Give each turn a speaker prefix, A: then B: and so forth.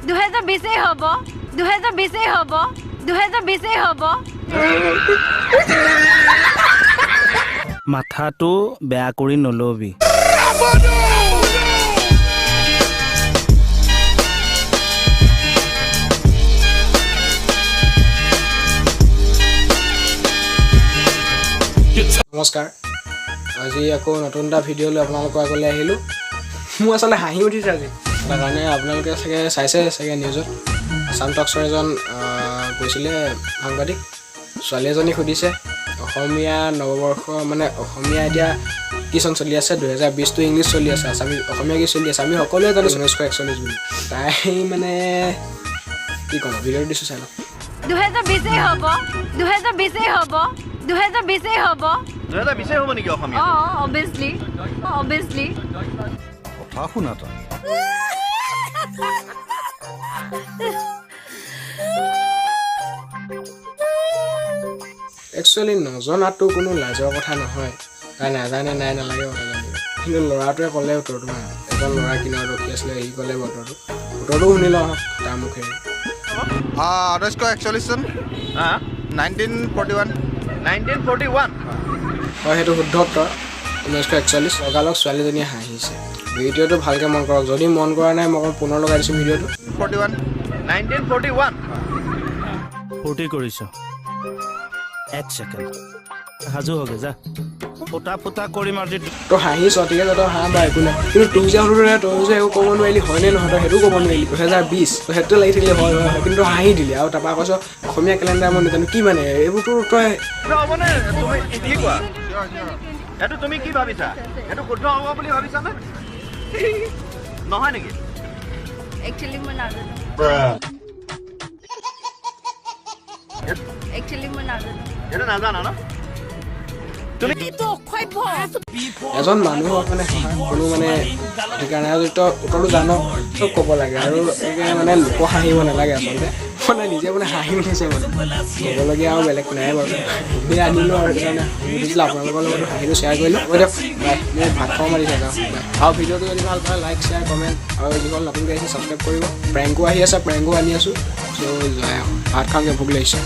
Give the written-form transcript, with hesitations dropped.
A: 2020েই হ'ব, 2020েই হ'ব, 2020েই হ'ব।
B: মাথাটো বেয়া কৰি নলবি।
C: নমস্কাৰ, আজি আকৌ নতুন এটা ভিডিঅ' লৈ আপোনালোকৰ আগলৈ আহিলোঁ। মোৰ আচলতে হাঁহি উঠিছে আজি এটা কাৰণে। আপোনালোকে চাগে চাইছে চাগে নিউজত, আছাম টক্সৰ এজন গৈছিলে সাংবাদিক, ছোৱালী এজনী সুধিছে অসমীয়া নৱবৰ্ষ মানে অসমীয়া এতিয়া কি চন চলি আছে? 2020টো ইংলিছ চলি আছে, আছামী অসমীয়া কি চলি আছে? আমি সকলোৱে জানো 1941 বুলি। তাই মানে কি ক'ম, ভিডিঅ'টো দিছোঁ, চাই লওক।
A: 2020েই হ'ব, 2020েই হ'ব, 2020েই হ'ব।
D: 2020েই হ'ব নেকি অসমীয়া?
A: অঁ, অভিয়াছলি, অভিয়াছলি।
E: কথা শুনা তই।
C: একচুৱেলি নজনাটো কোনো লাজৰ কথা নহয়। তাই নাজানে, নাই নালাগে কথা জানিব। কিন্তু ল'ৰাটোৱে ক'লে উত্তৰটো, মানে এজন ল'ৰা কিনাৰত ৰখি আছিলে, সি ক'লে উত্তৰটো। উত্তৰটো শুনি লওঁ আহক তাৰ মুখেৰে।
F: 1941 চন।
D: হা?
F: 1941।
D: 1941।
C: হয়, সেইটো শুদ্ধ উত্তৰ, 1941। লগালগ ছোৱালীজনীয়ে হাঁহিছে। ভিডিঅ'টো ভালকৈ মন কৰক, যদি মন কৰা নাই মই অকণ পুনৰ লগাই দিছোঁ ভিডিঅ'টো।
F: 41।
D: 1941।
B: ফূৰ্তি কৰিছ? এক ছেকেণ্ড, সাজু হগে যা, ফুটা ফুটা কৰিম আজি।
C: তই হাঁহিছ, ঠিক আছে, তই হাঁহ বা একো নাই। কিন্তু তোক যে সুধোতে তই যে একো ক'ব নোৱাৰিলি, হয়নে নহয়? তই সেইটোও ক'ব নোৱাৰিলি। 2020, তই সেইটো লাগি থাকিলে হয় হয় হয়, কিন্তু তই হাঁহি দিলি আৰু তাৰপৰা কৈছ অসমীয়া কেলেণ্ডাৰ মই নাজানো। কি মানে এইবোৰতো তই
D: হ'বনে? তুমি কি কোৱা? এইটো তুমি কি ভাবিছা? এইটো শুদ্ধ হ'ব বুলি ভাবিছানে? নহয় নেকি?
A: একচুৱেলি মই নাজানো, একচুৱেলি মই নাজানো।
D: এইটো নাজানা ন?
C: এজন মানুহক মানে হঁহাৰ কোনো মানে অধিকাৰ নাই। আৰু যদি তই উত্তৰটো জান, চব ক'ব লাগে। আৰু এনেকৈ মানে লোক হাঁহিব নালাগে আচলতে। মানে নিজে মানে হাঁহি উঠিছে, মানে ক'বলগীয়া আৰু বেলেগ নাই বাৰু। এনেই আনিলোঁ আৰু সেইটো কাৰণে হাঁহি উঠিছিলে, আপোনালোকৰ লগতো হাঁহিটো শ্বেয়াৰ কৰিলোঁ। হ'ব দিয়ক, বাই। মোৰ ভাত খাব মাতিছে, যাওঁ, বাই। আৰু ভিডিঅ'টো যদি ভাল পায়, লাইক, শ্বেয়াৰ, কমেণ্ট আৰু যিসকল নতুনকৈ আহিছে ছাবস্ক্ৰাইব কৰিব। প্ৰেংকো আহি আছে, প্ৰেংকো আনি আছোঁ। চ' জয়, ভাত খাওঁগৈ, ভোক লাগিছে।